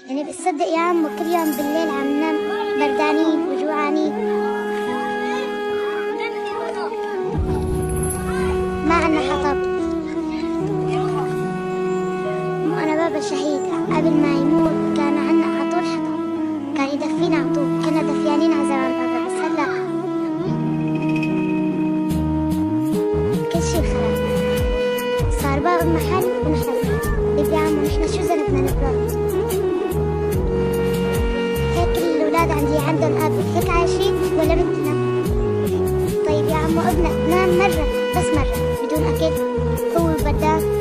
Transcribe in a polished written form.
يعني بتصدق يا عمو كل يوم بالليل عم ننام بردانين وجوعانين، ما عنا حطب. مو أنا بابا شهيد، قبل ما يموت كان عنا على طول حطب، كان يدفينا على طول، كنا دفيانين على زمان بابا، بس هلا كل شي خرب، صار بابا بمحل ونحن بمحل. طيب يا عمو نحن شو ذنبنا نبرد؟ هيك الأولاد عندي عندهم أب هيك عايشين ولا مثلنا؟ طيب يا عمو ابنك نام مرة بس مرة بدون أكل، هو بردان.